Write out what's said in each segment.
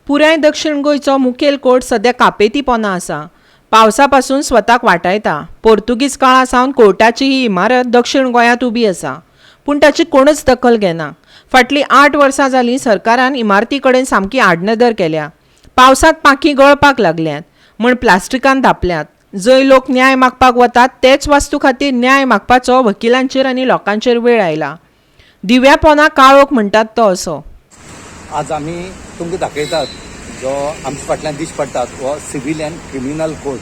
पुराय दक्षीण गोंयचो मुखेल कोर्ट सध्या कापेती पोंदा आसा. पावसा पासून स्वताक वाटायता. पोर्तुगीज काळा सावन कोर्टाची ही इमारत दक्षीण गोंयांत उबी आसा. पूण ताची कोणूच दखल घेना. फाटलीं 8 वर्सां जालीं सरकारान इमारती कडेन सामकी आडनदर केल्या. पावसांत पांखीं गळपाक लागल्यांत म्हूण प्लास्टिकान धांपल्यात. जंय लोक न्याय मागपाक वतात तेच वास्तू खातीर न्याय मागपाचो वकिलांचेर आनी लोकांचेर वेळ आयला. दिव्या पोंदा काळोख म्हणटात तो असो. आज आमी तुमकां दाखयतात जो आमच्या फाटल्यान दीस पडटात हो सिवील अँड क्रिमिनल कोर्ट.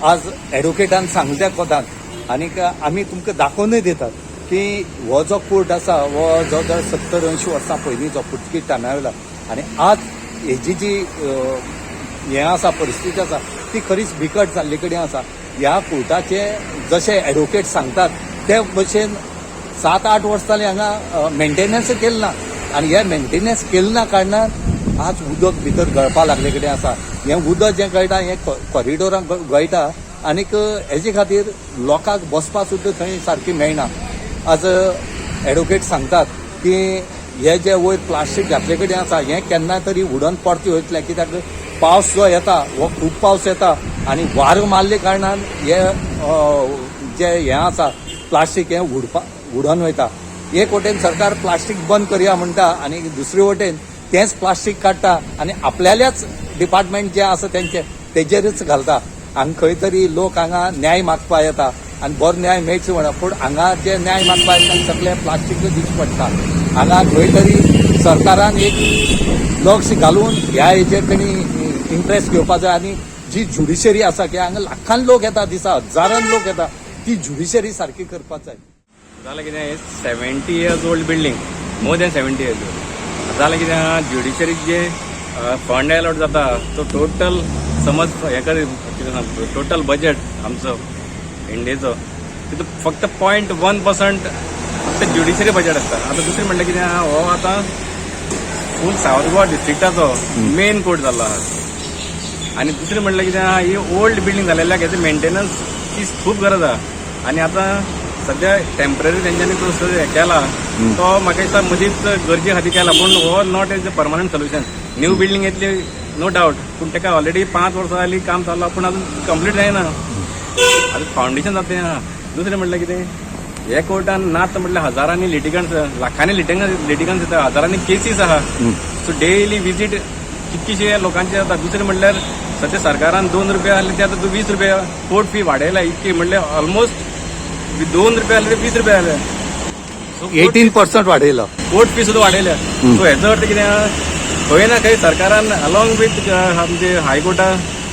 आज एडवोकेटान सांगल्या कोतान आनीक आमी तुमकां दाखोवनूय दितात की हो जो कोर्ट आसा हो जवळ जवळ 70-80 वर्सां पयलींचो पुर्तुगीज टायमा वयलो आनी आज हेजी जी हें आसा, परिस्थिती आसा, ती खरीच बिकट जाल्ले कडेन आसा. ह्या कोर्टाचे जशे एडवोकेट सांगतात ते भशेन 7-8 वर्सां जालीं हांगा मेंटेनन्स केलें ना आनी हे मेंटेनन्स केलें ना कारणान आज उदक भितर गळपा लागले कडेन आसा. हें उदक जें गळटा हें कॉरिडोराक गळटा आनीक हेजे खातीर लोकांक बसपाक सुद्दां थंय सारकी मेळना. आज एडवोकेट सांगतात की हे जे वयर प्लास्टीक घातले कडेन आसा हें केन्ना तरी उडोन परतें वयतलें, कित्याक पावस जो येता हो खूब पावस येता आनी वारो मारले कारणान हे जे हें आसा प्लास्टीक हें उडोन वयता. एक वटेन सरकार प्लास्टीक बंद करया म्हणटा आनी दुसरे वटेन तेंच प्लास्टीक काडटा आनी आपल्याल्याच डिपार्टमेंट जें आसा तेंचें तेजेरच घालता. हांगा खंय तरी लोक हांगा न्याय मागपा येता आनी बरो न्याय मेळचो म्हणा, पूण हांगा जे न्याय मागपा येता सगळे प्लास्टीक दिवचें पडटा. हांगा खंय तरी सरकारान एक लक्ष घालून ह्या हेजेर तेणी इंट्रस्ट घेवपा जाय आनी जी ज्युडिशरी आसा की हांगा लाखान लोक येता, दिसा हजारान लोक येता, ती ज्युडिशरी सारकी करपाक जाय. जालें कितें, 70 years old building, more than 70 years old. जालें कितें आहा, ज्युडिशरीक जे फंड अलॉट जाता तो टोटल समज हें कर, कितें सांग, टोटल बजेट आमचो इंडियेचो तितून फक्त 0.1% फक्त ज्युडिशरी बजेट आसता. आतां दुसरें म्हणल्यार कितें आहा, हो आतां फूल सावथ गोवा डिस्ट्रिक्टाचो मेन कोर्ट जाल्लो आहा. आनी दुसरें म्हणल्यार कितें आहा, ही ओल्ड बिल्डींग जाल्ल्याक हेचे मेंटेनन्सची खूब गरज आहा. आनी आतां सद्या टेंपररी तेंच्यांनी तो हें केला तो म्हाका दिसता मदींच गरजे खातीर केला, पूण हो not as a permanent solution. New building येतली नो डावट, पूण तेका ऑलरेडी 5 वर्सां जालीं काम चालू आहा, पूण अजून कंप्लीट जायना, आतां फावंडेशन जाता तें आहा. दुसरें म्हणल्यार कितें, हे कोर्टान नात म्हटल्यार हजारांनी लिटिगंट्स, लाखांनी लिटिगंट्स येता, हजारांनी केसीस आहा. सो डेली विजीट कितकीशे लोकांचे जाता. दुसरें म्हणल्यार सद्या सरकारान 2 रुपया आहले ते आतां 20 रुपया कोर्ट फी वाडयला. इतकी म्हणल्यार ऑलमोस्ट 2 रुपया आहले ते 20 रुपया जाले. 18% वाडयलो. कोर्ट फी सुद्दां वाडयल्या. सो हेचो अर्थ कितें आहा, खंय ना खंय सरकारान अलॉंग विथ आमचे हायकोर्टा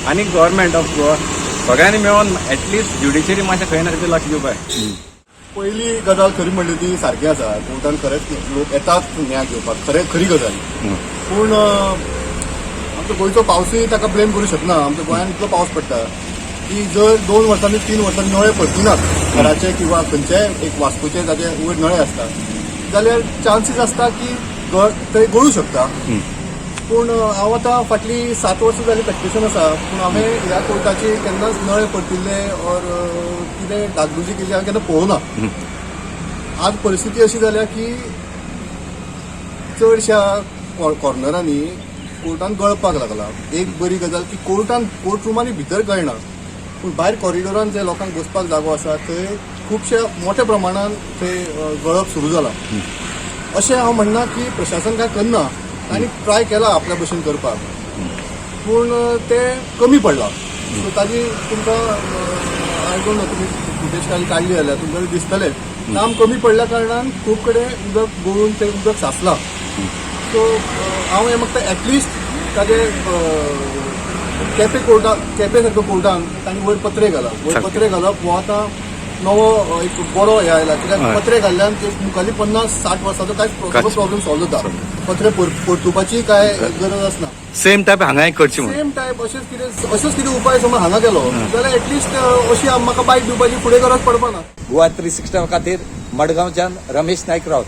आनी गव्हर्मेंट ऑफ गोवा सगळ्यांनी मेळोन एटलिस्ट ज्युडिशरी मातशें खंय ना खंय लक्ष दिवपाक जाय. पयली गजाल खरी म्हणली ती सारकी आसा. कोर्टान खरेंच लोक येतात न्याय घेवपाक, खरें खरी गजाल. पूण आमचो गोंयचो पावसूय ताका ब्लेम करूं शकना. आमच्या गोंयांत इतलो पावस पडटा की जर 2 वर्सांनी, 3 वर्सांनी नळे परतिनात घराचे किंवा खंयच्याय एक वास्तूचे ताचे वयर नळे आसता जाल्यार चान्सीस आसता की थंय गळूं शकता. पूण हांव आतां फाटलीं 7 वर्सां जालीं प्रॅक्टिसान आसा, पूण हांवें ह्या कोर्टाची केन्नाच नळे परतिल्ले ऑर कितें डागडुजी केल्ली हांवें केन्ना पळोवना. आज परिस्थिती अशी जाल्या की चडश्या कॉर्नरांनी कोर्टान गळपाक लागला. एक बरी गजाल की कोर्टान कोर्ट रुमांनी भितर गळना, पूण भायर कॉरिडोरान जे लोकांक बसपाक जागो आसा थंय खुबश्या मोठ्या प्रमाणान थंय गळप सुरू जाला. अशें हांव म्हणना की प्रशासन काय करना. तांणी ट्राय केला आपल्या भशेन करपाक, पूण तें कमी पडलां. सो ताजी तुमकां, I don't know, तुमी फुटेज काल काडली जाल्यार तुमकां दिसतलें, काम कमी पडल्या कारणान खूब कडेन उदक गळून तें उदक साचलां. सो हांव हें मागता, एटलिस्ट ताजे केपे कोर्टा, केपे सारको कोर्टान तांणी वयर पत्रे घाला. वयर पत्रे घालप हो आतां नवो एक बरो हे आयला, कित्याक पत्रे घाल्ल्यान एक मुखाल्ली 50-60 वर्साचो कांयच सगळो प्रॉब्लेम सॉल्व जाता. पत्रे परतुपाची काय गरज आसना. सेम टायप हांगाय करची म्हणून. सेम टायप अशेंच कितें उपाय समज हांगा केलो जाल्यार एटलिस्ट अशी म्हाका बायट दिवपाची फुडें गरज पडपाना. गोवा 360 खातीर मडगांवच्यान रमेश नायक रावत.